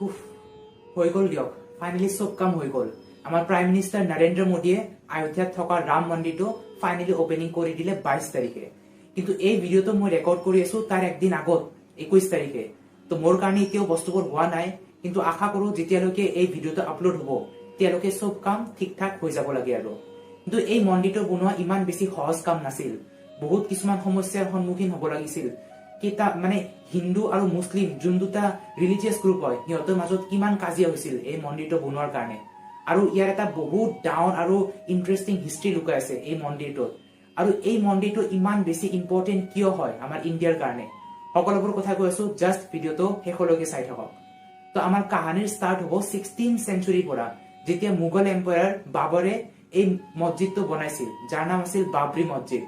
উফ, হৈ গ'ল দিয়ক, ফাইনেলি চব কাম হৈ গ'ল। আমাৰ প্ৰাইম মিনিষ্টাৰ নৰেন্দ্ৰ মোদীয়ে অযোধ্যাত থকা ৰাম মন্দিৰটো ফাইনেলি অপেনিং কৰি দিলে 22 তাৰিখে। কিন্তু এই ভিডিঅ'টো মই ৰেকৰ্ড কৰি আছো তাৰ একদিন আগত, 21 তাৰিখে। তো মোৰ কাৰণে এতিয়াও বস্তুবোৰ হোৱা নাই, কিন্তু আশা কৰো যেতিয়ালৈকে এই ভিডিঅ'টো আপলোড হ'ব, তেতিয়ালৈকে চব কাম ঠিক ঠাক হৈ যাব লাগে আৰু। কিন্তু এই মন্দিৰটো বনোৱা ইমান বেছি সহজ কাম নাছিল। বহুত কিছুমান সমস্যাৰ সন্মুখীন হ'ব লাগিছিল। কেইটা মানে হিন্দু আৰু মুছলিম যোন দুটা ৰিলিজিয়াছ গ্ৰুপ হয়, সিহঁতৰ মাজত কিমান কাজিয়া হৈছিল এই মন্দিৰটো বনোৱাৰ কাৰণে। আৰু ইয়াৰ এটা বহুত ডাঙৰ আৰু ইণ্টাৰেষ্টিং হিষ্ট্ৰী লুকাই আছে এই মন্দিৰটোত। আৰু এই মন্দিৰটো ইমান বেছি ইম্পৰ্টেণ্ট কিয় হয় আমাৰ ইণ্ডিয়াৰ কাৰণে, সকলোবোৰ কথা কৈ আছো। জাষ্ট ভিডিঅ'টো শেষলৈকে চাই থাকক। তো আমাৰ কাহানীৰ ষ্টাৰ্ট হ'ব 16 চেঞ্চুৰীৰ পৰা, যেতিয়া মোগল এম্পায়াৰ বাবৰে এই মছজিদটো বনাইছিল, যাৰ নাম আছিল বাবৰি মছজিদ।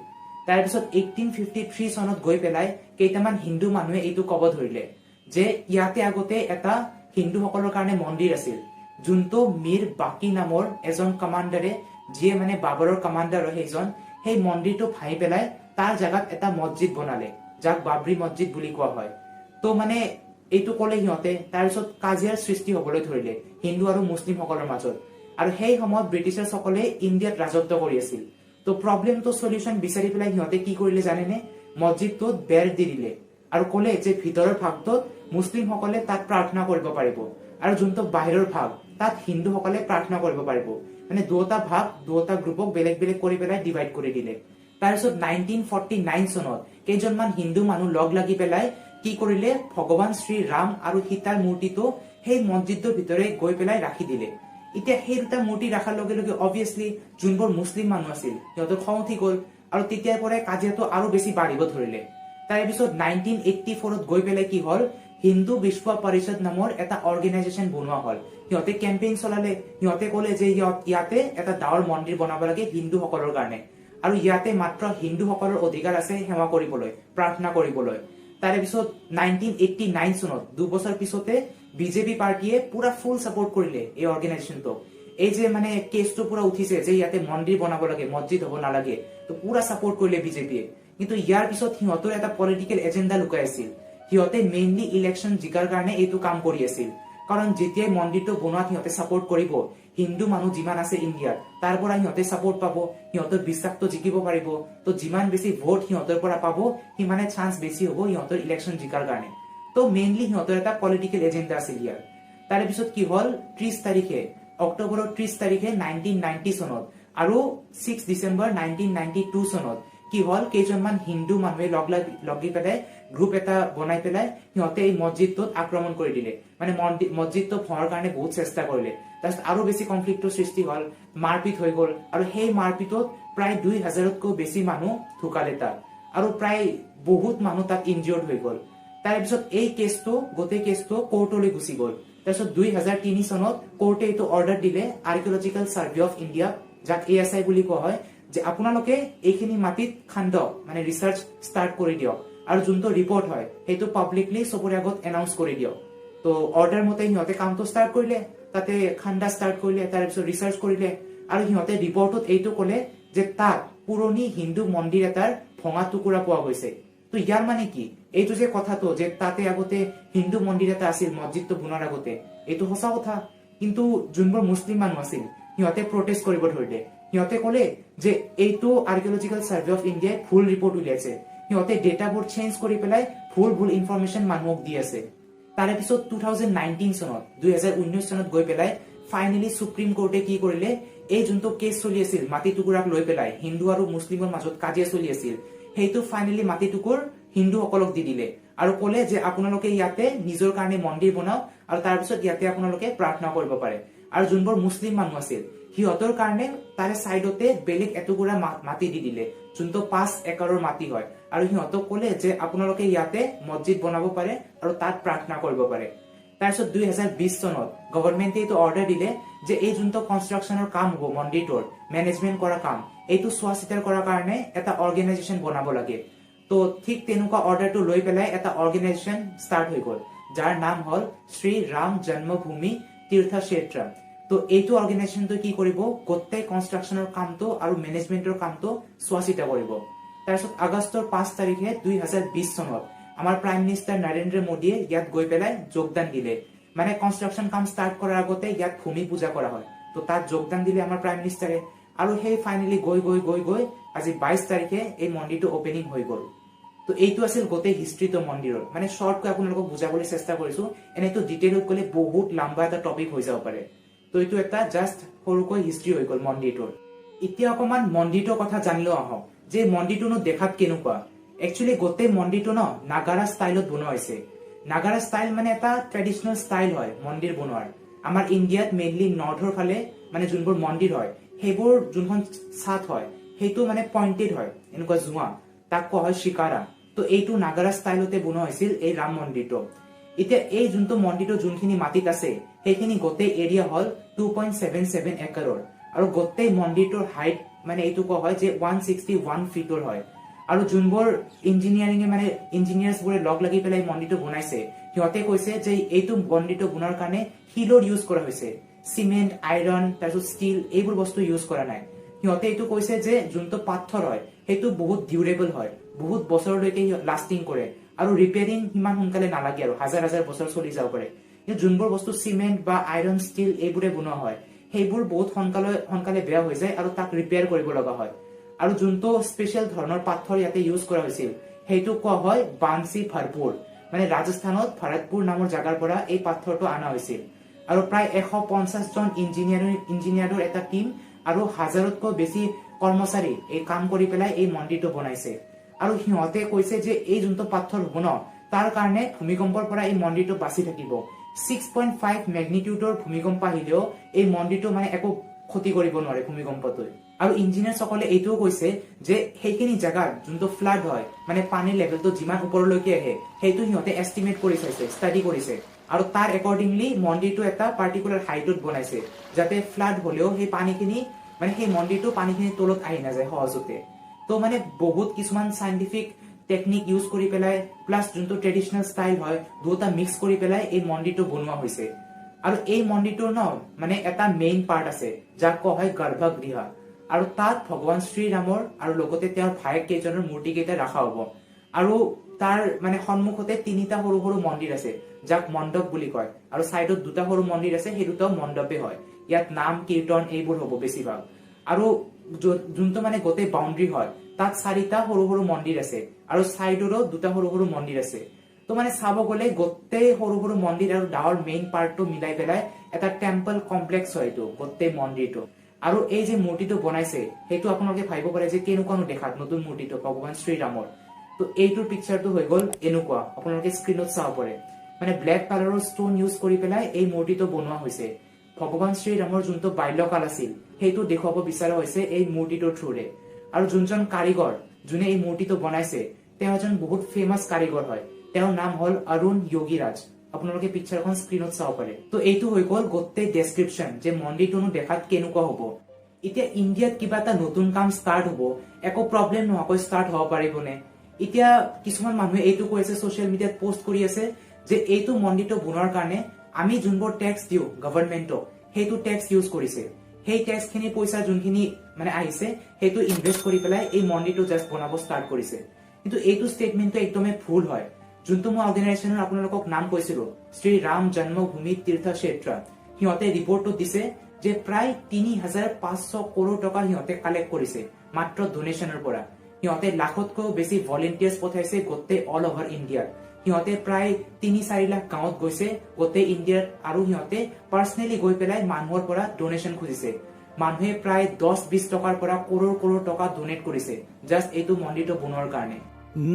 তাৰপিছত 1853 চনত গৈ পেলাই কেইটামান হিন্দু মানুহে এইটো ক'ব ধৰিলে যে ইয়াতে আগতে এটা হিন্দুসকলৰ কাৰণে মন্দিৰ আছিল, যোনটো মীৰ বাকী নামৰ এজন কমাণ্ডাৰে, যিয়ে মানে বাবৰৰ কমাণ্ডাৰ হয় সেইজন, সেই মন্দিৰটো ভাঙি পেলাই তাৰ জেগাত এটা মছজিদ বনালে, যাক বাবৰি মছজিদ বুলি কোৱা হয়। তো মানে এইটো ক'লে সিহঁতে। তাৰপিছত কাজিয়াৰ সৃষ্টি হবলৈ ধৰিলে হিন্দু আৰু মুছলিমসকলৰ মাজত। আৰু সেই সময়ত ব্ৰিটিছাৰসকলে ইণ্ডিয়াত ৰাজত্ব কৰি আছিল। তো প্ৰব্লেমটো চলিউশ্যন বিচাৰি পেলাই সিহঁতে কি কৰিলে জানেনে? মছজিদটোত বেৰ দি দিলে আৰু ক'লে যে ভিতৰৰ ভাগটোত মুছলিমসকলে তাত প্ৰাৰ্থনা কৰিব পাৰিব আৰু যোনটো বাহিৰৰ ভাগ, তাত হিন্দুসকলে প্ৰাৰ্থনা কৰিব পাৰিব। মানে দুয়োটা ভাগ, দুয়োটা গ্ৰুপক বেলেগ বেলেগ কৰি পেলাই ডিভাইড কৰি দিলে। তাৰপিছত 1949 চনত কেইজনমান হিন্দু মানুহ লগ লাগি পেলাই কি কৰিলে? ভগৱান শ্ৰী ৰাম আৰু সীতাৰ মূৰ্তিটো সেই মছজিদটোৰ ভিতৰে গৈ পেলাই ৰাখি দিলে। এতিয়া সেই দুটা মূৰ্তি ৰখাৰ লগে লগে অবভিয়াছলি যোনবোৰ মুছলিম মানুহ আছিল, সিহঁতৰ খং উঠি গ'ল আৰু তেতিয়াৰ পৰাই কাজিয়াটো আৰু বেছি বাঢ়িব ধৰিলে। তাৰে পিছত 1984ত গৈ পেলাই কি হ'ল? হিন্দু বিশ্ব পৰিষদ নামৰ এটা অৰ্গেনাইজেশ্যন বনোৱা হ'ল। সিহঁতে কেম্পেইন চলালে। সিহঁতে ক'লে যে ইয়াতে এটা ডাঙৰ মন্দিৰ বনাব লাগে হিন্দুসকলৰ কাৰণে আৰু ইয়াতে মাত্ৰ হিন্দুসকলৰ অধিকাৰ আছে সেৱা কৰিবলৈ, প্ৰাৰ্থনা কৰিবলৈ। তাৰে পিছত 1989 চনত 2 বছৰ পিছতে বিজেপি পাৰ্টীয়ে পুৰা ফুল ছাপোৰ্ট কৰিলে এই অৰ্গেনাইজেশ্যনটোক। এই যে মানে কেছটো পুৰা উঠিছে যে ইয়াতে মন্দিৰ বনাব লাগে, মছজিদ হ'ব নালাগে, তো পুৰা ছাপোৰ্ট কৰিলে বিজেপিয়ে। কিন্তু ইয়াৰ পিছত সিহঁতৰ এটা পলিটিকেল এজেণ্ডা লুকাই আছিল। সিহঁতে মেইনলি ইলেকশ্যন জিকাৰ কাৰণে এইটো কাম কৰি আছিল। কাৰণ যেতিয়াই মন্দিৰটো বনোৱাত সিহঁতে ছাপোৰ্ট কৰিব, হিন্দু মানুহ যিমান আছে ইণ্ডিয়াত, তাৰ পৰা সিহঁতে ছাপোৰ্ট পাব, সিহঁতৰ বিশ্বাসটো জিকিব পাৰিব। তো যিমান বেছি ভোট সিহঁতৰ পৰা পাব, সিমানে চান্স বেছি হ'ব সিহঁতৰ ইলেকশ্যন জিকাৰ কাৰণে। তো মেইনলি সিহঁতৰ এটা পলিটিকেল এজেণ্ডা আছিল ইয়াৰ। তাৰে পিছত কি হ'ল? 30 তাৰিখে, অক্টোবৰৰ 30 তাৰিখে 1990 চনত আৰু 6 ডিচেম্বৰ 1992 চনত কি হ'ল? কেইজনমান হিন্দু মানুহে লগ লাগি পেলাই গ্ৰুপ এটা বনাই পেলাই সিহঁতে এই মছজিদটোত আক্ৰমণ কৰি দিলে। মানে মছজিদটো ভঙাৰ কাৰণে বহুত চেষ্টা কৰিলে। তাৰপিছত আৰু বেছি কনফ্লিক্টৰ সৃষ্টি হ'ল, মাৰপিট হৈ গ'ল আৰু সেই মাৰপিটত প্ৰায় 2000তকৈও বেছি মানুহ ঢুকালে তাত আৰু প্ৰায় বহুত মানুহ তাত ইনজিয়ৰ্ড হৈ গ'ল। তাৰপিছত এই কেছটো, গোটেই কেছটো কোৰ্টলৈ গুচি গ'ল। তাৰপিছত 2003 চনত কোৰ্টে এইটো অৰ্ডাৰ দিলে আৰ্কিঅলজিকেল ছাৰ্ভে অফ ইণ্ডিয়া, যাক এএছআই বুলি কোৱা হয়, যে আপোনালোকে এইখিনি মাটিত খান্দক, মানে ৰিচাৰ্চ ষ্টাৰ্ট কৰি দিয়ক আৰু যোনটো ৰিপৰ্ট হয়, সেইটো পাব্লিকলি চবৰে আগত এনাউন্স কৰি দিয়ক। তো অৰ্ডাৰ মতে সিহঁতে কামটো ষ্টাৰ্ট কৰিলে, তাতে খান্দা ষ্টাৰ্ট কৰিলে, তাৰপিছত ৰিচাৰ্চ কৰিলে আৰু সিহঁতে ৰিপৰ্টত এইটো ক'লে যে তাত পুৰণি হিন্দু মন্দিৰ এটাৰ ভঙা টুকুৰা পোৱা গৈছে। তো ইয়াৰ মানে কি? এইটো যে কথাটো যে তাতে আগতে হিন্দু মন্দিৰ এটা আছিল মছজিদটো বনোৱাৰ আগতে, এইটো সঁচা কথা। কিন্তু যোনবোৰ মুছলিম মানুহ আছিল, সিহঁতে প্ৰটেষ্ট কৰিব ধৰিলে। সিহঁতে ক'লে যে এইটো আৰ্কিঅলজিকেল ছাৰ্ভে অফ ইণ্ডিয়াই ভুল ৰিপৰ্ট উলিয়াইছে, সিহঁতে ডেটাবোৰ চেঞ্জ কৰি পেলাই ভুল ভুল ইনফৰমেশ্যন মানুহক দি আছে। তাৰে পিছত 2019 চনত, 2019 চনত গৈ পেলাই ফাইনেলি সুপ্ৰিম কোৰ্টে কি কৰিলে? এই যোনটো কেছ চলি আছিল মাটি টুকুৰাক লৈ পেলাই হিন্দু আৰু মুছলিমৰ মাজত কাজিয়া চলি আছিল, সেইটো ফাইনেলি মাটি টুকুৰ হিন্দুসকলক দি দিলে আৰু ক'লে যে আপোনালোকে ইয়াতে নিজৰ কাৰণে মন্দিৰ বনাওক আৰু তাৰপিছত ইয়াতে আপোনালোকে প্ৰাৰ্থনা কৰিব পাৰে। আৰু যোনবোৰ মুছলিম মানুহ আছিল, সিহঁতৰ কাৰণে তাৰে চাইডতে বেলেগ এটুকুৰা মাটি দি দিলে, যোনটো 5 একৰৰ মাটি হয়। আৰু সিহঁতক ক'লে যে আপোনালোকে ইয়াতে মছজিদ বনাব পাৰে আৰু তাত প্ৰাৰ্থনা কৰিব পাৰে। তাৰপিছত 2020 চনত গভৰ্ণমেণ্টে এইটো অৰ্ডাৰ দিলে যে এই যোনটো কনষ্ট্ৰাকশ্যনৰ কাম হ'ব, মন্দিৰটোৰ মেনেজমেণ্ট কৰা কাম, এইটো চোৱা চিতাৰ কৰাৰ কাৰণে এটা অৰ্গেনাইজেশ্যন বনাব লাগে। তো ঠিক তেনেকুৱা অৰ্ডাৰটো লৈ পেলাই এটা অৰ্গেনাইজেশ্যন ষ্টাৰ্ট হৈ গ'ল, যাৰ নাম হ'ল শ্ৰী ৰাম জন্মভূমি তীৰ্থক্ষেত্ৰ। তো এইটো অৰ্গেনাইজেশ্যনটো কি কৰিব? গোটেই কনষ্ট্ৰাকশ্যনৰ কামটো আৰু মেনেজমেণ্টৰ কামটো চোৱা চিতা কৰিব। তাৰপিছত আগষ্টৰ 5 তাৰিখে 2020 চনত আমাৰ প্ৰাইম মিনিষ্টাৰ নৰেন্দ্ৰ মোদীয়ে ইয়াত গৈ পেলাই যোগদান দিলে। মানে কনষ্ট্ৰাকশ্যন কাম ষ্টাৰ্ট কৰাৰ আগতে ইয়াত ভূমি পূজা কৰা হয়। তো তাত যোগদান দিলে আমাৰ প্ৰাইম মিনিষ্টাৰে আৰু সেই ফাইনেলি গৈ গৈ গৈ গৈ আজি 22 তাৰিখে এই মন্দিৰটো অপেনিং হৈ গ'ল। তো এইটো আছিল গোটেই হিষ্ট্ৰীটো মন্দিৰৰ। মানে শ্বৰ্টকৈ আপোনালোকক বুজাবলৈ চেষ্টা কৰিছো, এনেইতো ডিটেইলত গ'লে বহুত লাম্বা এটা টপিক হৈ যাব পাৰে। তো এইটো এটা জাষ্ট সৰুকৈ হিষ্ট্ৰী হৈ গ'ল মন্দিৰটোৰ। এতিয়া অকমান মন্দিৰটোৰ কথা জানিলেও আহক যে মন্দিৰটোনো দেখাত কেনেকুৱা। একচুৱেলি গোটেই মন্দিৰটো ন নাগাৰা ষ্টাইলত বনোৱা হৈছে। নাগাৰা ষ্টাইল মানে এটা ট্ৰেডিচনেল ষ্টাইল হয় মন্দিৰ বনোৱাৰ। আমাৰ ইণ্ডিয়াত মেইনলি নৰ্থৰ ফালে মানে যোনবোৰ মন্দিৰ হয়, সেইবোৰ যোনখন চাট হয় সেইটো মানে পইণ্টেড হয়, এনেকুৱা জোঁৱা, তাক কোৱা হয় শিকাৰা। তো এইটো নাগাৰা ষ্টাইলতে বনোৱা হৈছিল এই ৰাম মন্দিৰটো। এতিয়া এই যোনটো মন্দিৰটো যোনখিনি মাটিত আছে, সেইখিনি গোটেই এৰিয়া হ'ল 2.77 একৰৰ আৰু গোটেই মন্দিৰটোৰ হাইট মানে এইটো কোৱা হয় যে 161 ফিটৰ হয়। আৰু যোনবোৰ ইঞ্জিনিয়াৰিঙে মানে ইঞ্জিনিয়াৰ্ছ বোৰে লগ লাগি পেলাই মন্দিৰটো বনাইছে, সিহঁতে কৈছে যে এইটো মন্দিৰটো বনোৱাৰ কাৰণে শিলৰ ইউজ কৰা হৈছে, চিমেণ্ট, আইৰণ, তাৰপিছত ষ্টিল এইবোৰ বস্তু ইউজ কৰা নাই। সিহঁতে এইটো কৈছে যে যোনটো পাথৰ হয় সেইটো বহুত ডিউৰেবল হয়, বহুত বছৰলৈকে লাষ্টিং কৰে আৰু ৰিপেয়াৰিং সিমান সোনকালে নালাগে আৰু হাজাৰ হাজাৰ বছৰ চলি যাব পাৰে। কিন্তু যোনবোৰ বস্তু চিমেণ্ট বা আইৰণ, ষ্টিল এইবোৰে বনোৱা হয়, সেইবোৰ বহুত সোনকালে সোনকালে বেয়া হৈ যায় আৰু তাক ৰিপেয়াৰ কৰিব লগা হয়। আৰু যোনটো স্পেচিয়েল ধৰণৰ পাথৰ ইয়াতে ইউজ কৰা হৈছিল, সেইটো কোৱা হয় বানচি ভৰপুৰ। মানে ৰাজস্থানত ভৰতপুৰ নামৰ জাগাৰ পৰা এই পাথৰটো অনা হৈছিল। আৰু প্ৰায় 150জন ইঞ্জিনিয়াৰৰ এটা টীম আৰু হাজাৰতকৈ বেছি কৰ্মচাৰী এই কাম কৰি পেলাই এই মন্দিৰটো বনাইছে। আৰু সিহঁতে কৈছে যে এই যোনটো পাথৰ হ'ব ন, তাৰ কাৰণে ভূমিকম্পৰ পৰা এই মন্দিৰটো বাচি থাকিব। 6.5 মেগনিটিউডৰ ভূমিকম্প আহিলেও এই মন্দিৰটো মানে একো ক্ষতি কৰিব নোৱাৰে ভূমিকম্পটোৱে। আৰু ইঞ্জিনিয়াৰসকলে এইটোও কৈছে যে সেইখিনি জেগাত যোনটো ফ্লাড হয়, মানে পানীৰ লেভেলটো যিমান ওপৰলৈকে আহে, সেইটো সিহঁতে এষ্টিমেট কৰি চাইছে, ষ্টাডি কৰিছে আৰু তাৰ একৰ্ডিংলি মন্দিৰটো এটা পাৰ্টিকুলাৰ হাইটত বনাইছে, যাতে ফ্লাড হলেও সেই পানীখিনি মানে সেই মন্দিৰটো পানীখিনি তলত আহি নাযায় সহজতে। তো মানে বহুত কিছুমান চাইণ্টিফিক টেকনিক ইউজ কৰি পেলাই প্লাছ যোনটো ট্ৰেডিচনেল ষ্টাইল হয়, দুটা মিক্স কৰি পেলাই এই মন্দিৰটো বনোৱা হৈছে। আৰু এই মন্দিৰটোৰ ন মানে এটা মেইন পাৰ্ট আছে, যাক কোৱা হয় গৰ্ভগৃহ আৰু তাত ভগৱান শ্ৰীৰামৰ আৰু লগতে তেওঁৰ ভায়েক কেইজনৰ মূৰ্তি কেইটা ৰখা হ'ব। আৰু তাৰ মানে সন্মুখতে তিনিটা সৰু সৰু মন্দিৰ আছে, যাক মণ্ডপ বুলি কয়, আৰু চাইডত দুটা সৰু মন্দিৰ আছে, সেই দুটাও মণ্ডপে হয়। ইয়াত নাম কীৰ্তন এইবোৰ হ'ব বেছিভাগ। আৰু যোনটো মানে গোটেই বাউণ্ডৰী হয়, তাত চাৰিটা সৰু সৰু মন্দিৰ আছে আৰু চাইডৰো দুটা সৰু সৰু মন্দিৰ আছে। তো মানে চাব গ'লে গোটেই সৰু সৰু মন্দিৰ আৰু ডাঙৰ মেইন পাৰ্টটো মিলাই পেলাই এটা টেম্পল কমপ্লেক্স হয় এইটো গোটেই মন্দিৰটো। আৰু এই যে মূৰ্তিটো বনাইছে, সেইটো আপোনালোকে ভাবিব পাৰে যে কেনেকুৱানো দেখাত নতুন মূৰ্তিটো ভগৱান শ্ৰীৰামৰ। তো এইটোৰ পিকচাৰটো হৈ গ'ল এনেকুৱা, আপোনালোকে স্ক্ৰীণত চাব পাৰে। মানে ব্লেক কালাৰৰ ষ্টন ইউজ কৰি পেলাই এই মূৰ্তিটো বনোৱা হৈছে। ভগৱান শ্ৰীৰামৰ যোনটো বাল্যকাল আছিল, সেইটো দেখুৱাব বিচৰা হৈছে এই মূৰ্তিটোৰ থ্ৰুৰে। আৰু যোনজন কাৰিকৰ, যোনে এই মূৰ্তিটো বনাইছে, তেওঁ এজন বহুত ফেমাছ কাৰিকৰ হয়। তেওঁৰ নাম হ'ল অৰুণ যোগীৰাজ। আপোনালোকে পিকচাৰখন স্ক্ৰীণত চাব পাৰে। তো এইটো হৈ গ'ল গোটেই ডেছক্ৰিপশ্যন যে মন্দিৰটোনো দেখাত কেনেকুৱা হ'ব। এতিয়া ইণ্ডিয়াত কিবা এটা নতুন কাম ষ্টাৰ্ট হ'ব, একো প্ৰব্লেম নোহোৱাকৈ ষ্টাৰ্ট হ'ব পাৰিবনে? এতিয়া কিছুমান মানুহে এইটো কৈ আছে, ছচিয়েল মিডিয়াত পোষ্ট কৰি আছে যে এইটো মন্দিৰটো বনোৱাৰ কাৰণে আমি যোনবোৰ টেক্স দিওঁ গভৰ্ণমেণ্টক, সেইটো টেক্স ইউজ কৰিছে। সেই টেক্সখিনি পইচা যোনখিনি মানে আহিছে, সেইটো ইনভেষ্ট কৰি পেলাই এই মন্দিৰটো জাষ্ট বনাব ষ্টাৰ্ট কৰিছে। কিন্তু এইটো ষ্টেটমেণ্টটো একদমেই ভুল হয়। যোনটো মই অৰ্গেনাইজেশ্যনৰ আপোনালোকক নাম কৈছিলো, শ্ৰী ৰাম জন্মভূমি তীৰ্থ ক্ষেত্ৰ, সিহঁতে ৰিপৰ্টটো দিছে যে প্ৰায় 3500 কৰোৰ টকা সিহঁতে কালেক্ট কৰিছে মাত্ৰ ডনেশ্যনৰ পৰা। সিহঁতে লাখতকৈও বেছি ভলেণ্টিয়াৰ্ছ পঠাইছে গোটেই অল অভাৰ ইণ্ডিয়াত। সিহঁতে প্ৰায় 3-4 লাখ গাঁৱত গৈছে গোটেই ইণ্ডিয়াত আৰু সিহঁতে পাৰ্চনেলি গৈ পেলাই মানুহৰ পৰা ডনেশ্যন খুজিছে। মানুহে প্ৰায় 10-20 টকাৰ পৰা কৰোৰ কৰোৰ টকা ডনেট কৰিছে জাষ্ট এইটো মন্দিৰটো বনোৱাৰ কাৰণে।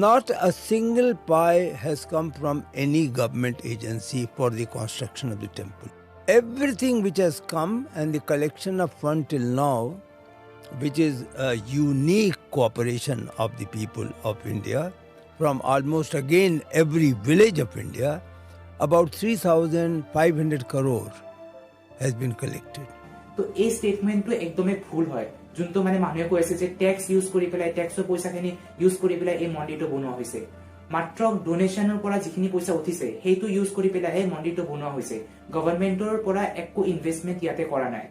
Not a single pie has come from any government agency for the construction of the temple. Everything which has come and the collection of fund till now, which is a unique cooperation of the people of India, from almost again every village of India, about 3,500 crore has been collected. তো এই ষ্টেটমেণ্টটো একদমেই ভুল হয়, যোনটো মানে মানুহে কৈ আছে যে টেক্স ইউজ কৰি পেলাই, টেক্সৰ পইচাখিনি ইউজ কৰি পেলাই এই মন্দিৰটো বনোৱা হৈছে। মাত্ৰ ডনেশ্যনৰ পৰা যিখিনি পইচা উঠিছে, সেইটো ইউজ কৰি পেলাইহে মন্দিৰটো বনোৱা হৈছে। গভৰ্ণমেণ্টৰ পৰা একো ইনভেষ্টমেণ্ট ইয়াতে কৰা নাই।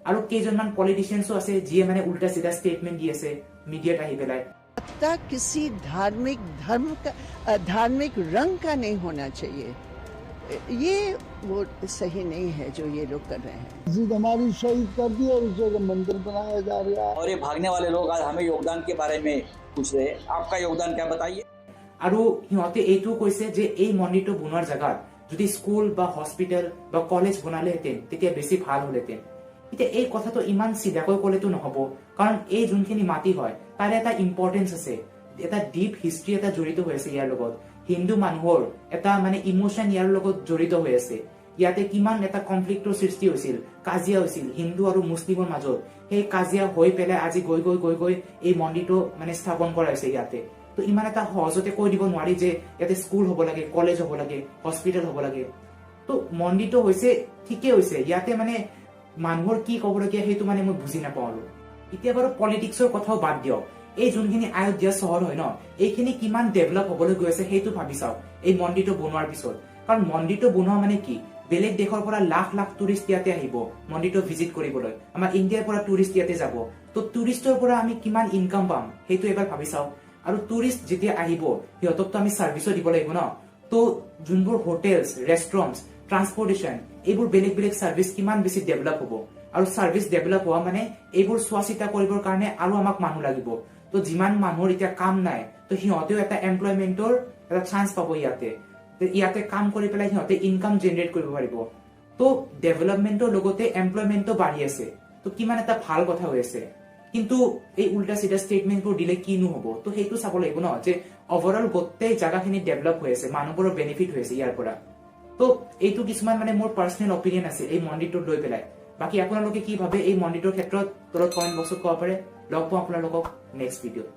আৰু কেইজনমান পলিটিচিয়ানছো আছে, যিয়ে মানে উল্টা চিধা ষ্টেটমেণ্ট দি আছে মিডিয়াত আহি পেলাই। सत्ता किसी धार्मिक धर्म का, धार्मिक रंग का नहीं होना चाहिए। ये वो सही नहीं है जो ये लोग कर रहे हैं। मस्जिद हमारी शहीद कर दी और उस जगह मंदिर बनाया जा रहा है। और ये भागने वाले लोग आज हमें योगदान के बारे में पूछ रहे हैं। आपका योगदान क्या, बताइए। আৰু সিহঁতে এইটোও কৈছে যে এই মন্দিৰটো বনোৱাৰ জেগাত যদি স্কুল বা হস্পিটেল বা কলেজ বনালেহেঁতেন, তেতিয়া বেছি ভাল হ'লহেঁতেন। এতিয়া এই কথাটো ইমান চিধাকৈ ক'লেতো নহ'ব, কাৰণ এই যোনখিনি মাটি হয়, তাৰে এটা ইম্পৰ্টেঞ্চ আছে, এটা ডিপ হিষ্ট্ৰী এটা জড়িত হৈ আছে ইয়াৰ লগত। হিন্দু মানুহৰ এটা মানে ইম'চন ইয়াৰ লগত জড়িত হৈ আছে। ইয়াতে কিমান এটা কনফ্লিক্টৰ সৃষ্টি হৈছিল, কাজিয়া হৈছিল হিন্দু আৰু মুছলিমৰ মাজত। সেই কাজিয়া হৈ পেলাই আজি গৈ গৈ গৈ গৈ এই মন্দিৰটো মানে স্থাপন কৰা হৈছে ইয়াতে। তো ইমান এটা সহজতে কৈ দিব নোৱাৰি যে ইয়াতে স্কুল হ'ব লাগে, কলেজ হ'ব লাগে, হস্পিটেল হ'ব লাগে। তো মন্দিৰটো হৈছে, ঠিকেই হৈছে। ইয়াতে মানে মানুহৰ কি ক'বলগীয়া, সেইটো মানে মই বুজি নাপাওঁ। আৰু এতিয়া বাৰু পলিটিক্সৰ কথাও বাদ দিয়ক, এই যোনখিনি আয়োধ্যা চহৰ হয় ন, এইখিনি কিমান ডেভেলপ হ'বলৈ গৈ আছে, সেইটো ভাবি চাওক এই মন্দিৰটো বনোৱাৰ পিছত। কাৰণ মন্দিৰটো বনোৱা মানে কি? বেলেগ দেশৰ পৰা লাখ লাখ টুৰিষ্ট ইয়াতে আহিব মন্দিৰটো ভিজিট কৰিবলৈ। আমাৰ ইণ্ডিয়াৰ পৰা টুৰিষ্ট ইয়াতে যাব। তো টুৰিষ্টৰ পৰা আমি কিমান ইনকাম পাম, সেইটো এবাৰ ভাবি চাওক। আৰু টুৰিষ্ট যেতিয়া আহিব, সিহঁতকতো আমি চাৰ্ভিচো দিব লাগিব ন। তো যোনবোৰ হোটেলছ, ৰেষ্টুৰেণ্টছ, ট্ৰান্সপৰ্টেশ্যন, এইবোৰ বেলেগ বেলেগ চাৰ্ভিচ কিমান বেছি ডেভেলপ হ'ব। আৰু চাৰ্ভিচ ডেভেলপ হোৱা মানে এইবোৰ চোৱা চিতা কৰিবৰ কাৰণে আৰু আমাক মানুহ লাগিব। তো যিমান মানুহৰ এতিয়া কাম নাই, তো সিহঁতেও এটা এমপ্লয়মেণ্টৰ এটা চান্স পাব ইয়াতে। ইয়াতে কাম কৰি পেলাই সিহঁতে ইনকাম জেনেৰেট কৰিব পাৰিব। তো ডেভেলপমেণ্টৰ লগতে এমপ্লয়মেণ্টো বাঢ়ি আছে। তো কিমান এটা ভাল কথা হৈ আছে। কিন্তু এই উল্টা চিধা ষ্টেটমেণ্টবোৰ দিলে কিনো হ'ব? তো সেইটো চাব লাগিব ন যে অভাৰঅল গোটেই জাগাখিনি ডেভেলপ হৈ আছে, মানুহবোৰৰ বেনিফিট হৈ আছে ইয়াৰ পৰা। তো এইটো কিছুমান মানে মোৰ পাৰ্চনেল অপিনিয়ন আছে এই মন্দিৰটোত লৈ পেলাই। বাকী আপোনালোকে কি ভাবে এই মন্দিৰটোৰ ক্ষেত্ৰত, তলত কমেণ্ট বক্সত ক'ব পাৰে। লগ পাওঁ আপোনালোকক নেক্সট ভিডিঅ'ত।